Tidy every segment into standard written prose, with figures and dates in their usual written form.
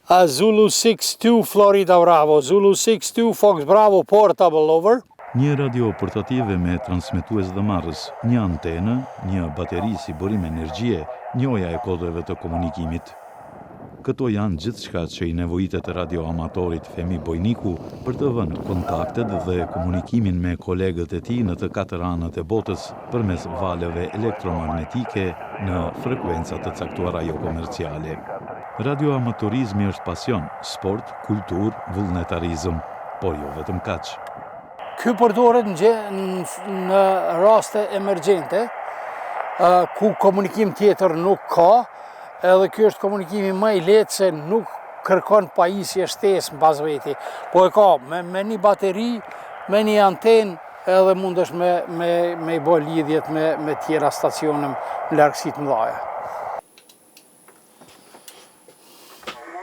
Zulu 6-2 Florida Bravo, Zulu 6-2 Fox Bravo Portable over. Një radio portative me transmetues dhe marrës, një antenë, një bateri si burim energjie, njohja e kodeve të komunikimit. Këto janë gjithçka që i nevojitet radioamatorit Fehmi Bojniku për të vënë kontaktet dhe komunikimin me kolegët e tij në të katër anët e botës përmes valëve elektromagnetike në frekuenca të caktuara jokomerciale. Radioamatorizmi është pasion, sport, kulturë, vullnetarizëm, por jo vetëm kaq. Ky përdoret në, në raste emergjente, ku komunikim tjetër nuk ka, edhe ky është komunikimi më i lehtë se nuk kërkon pajisje shtesë mbas veti, po e ka me, me një bateri, me një antenë, edhe mundesh me, me, me i bo lidhjet me, me tjera stacione në largësi të mëdhaja.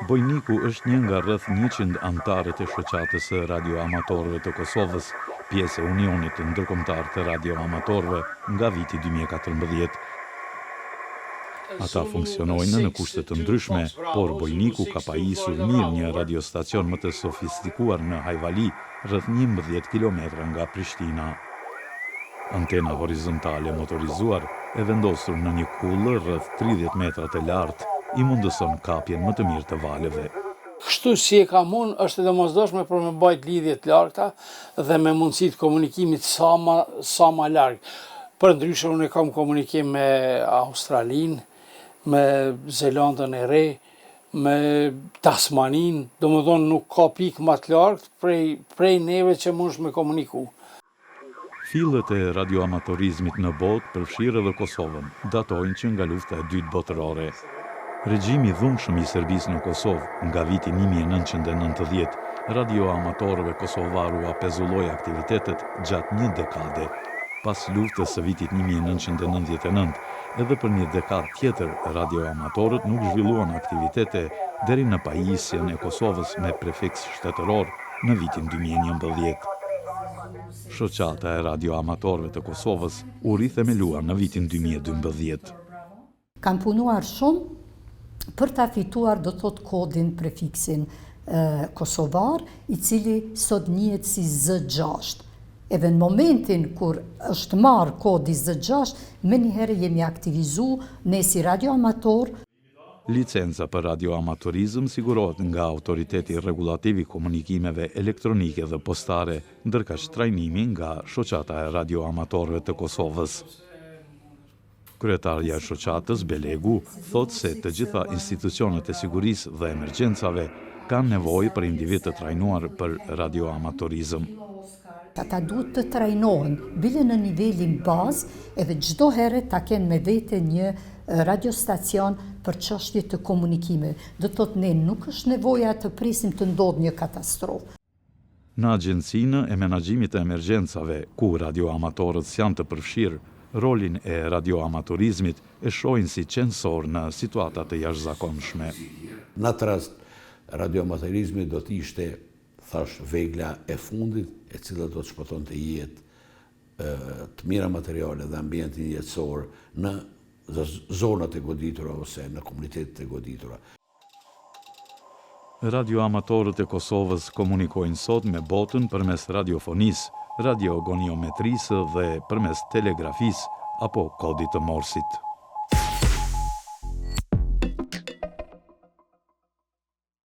Bojniku është një nga rreth 100 anëtarët e Shoqatës së Radioamatorëve të Kosovës, pjesë e Unionit Ndërkombëtar të Radioamatorëve nga viti 2014. Ata funksionojnë në kushte të ndryshme, por Bojniku ka pajisur mirë një radiostacion më të sofistikuar në Hajvali, rreth 11 kilometra nga Prishtina. Antena horizontale e motorizuar, e vendosur në një kullë rreth 30 metra të lartë, i mundëson kapjen më të mirë të valëve. Kështu si e kam unë, është e domosdoshme për me bajt lidhje të largëta dhe me mundësi të komunikimit sa ma, sa ma larg. Përndryshe unë e kam komunikim me Australinë, me Zelandën e Re, me Tasmaninë, domethonë nuk ka pikë ma të largët prej, prej neve që mundesh me komuniku. Fillet e radioamatorizmit në botë, përfshirë edhe Kosovën, datojnë që nga Lufta e Dytë Botërore. Regjimi i dhunshëm i Serbisë në Kosovë, nga viti 1990, radioamatorëve kosovarë ua pezulloi aktivitetet gjatë një dekade. Pas luftës së vitit 1999, edhe për një dekadë tjetër, radioamatorët nuk zhvilluan aktivitete deri në pajisjen e Kosovës me prefiks shtetëror në vitin 2011. Shoqata e radioamatorëve të Kosovës u rithemelua në vitin 2012. Kam punuar shumë për ta fituar do thot kodin prefiksin kosovar, i cili sot njihet si Z6. Edhe në momentin kur është marrë kodi Z6, menjëherë jemi aktivizu ne si radioamator. Licenca për radioamatorizëm sigurohet nga Autoriteti Rregullativ i Komunikimeve Elektronike dhe Postare, ndërkaq trajnimi nga Shoqata e Radioamatorëve të Kosovës. Kryetarja e shoqatës, Belegu, thotë se të gjitha institucionet e sigurisë dhe emergjencave kanë nevojë për individ të trajnuar për radioamatorizëm. Ata duhet të trajnohen, bile në nivelin bazë, edhe çdo herë ta kenë me vete një radiostacion për çështje të komunikimeve. Do të thotë ne nuk është nevoja të presim të ndodhë një katastrofë. Në Agjencinë e Menaxhimit të Emergjencave, ku radioamatorët s'janë të përfshirë, rolin e radioamatorizmit e shohin si qenësor në situata të jashtëzakonshme. Në atë rast, radioamatorizmi do të ishte, thash, vegla e fundit e cila do të shpëtonte jetë, të mira materiale dhe ambientin jetësor në zonat e goditura ose në komunitetet e goditura. Radioamatorët e Kosovës komunikojnë sot me botën përmes radiofonisë, radiogoniometrisë dhe përmes telegrafisë apo kodit të Morsit.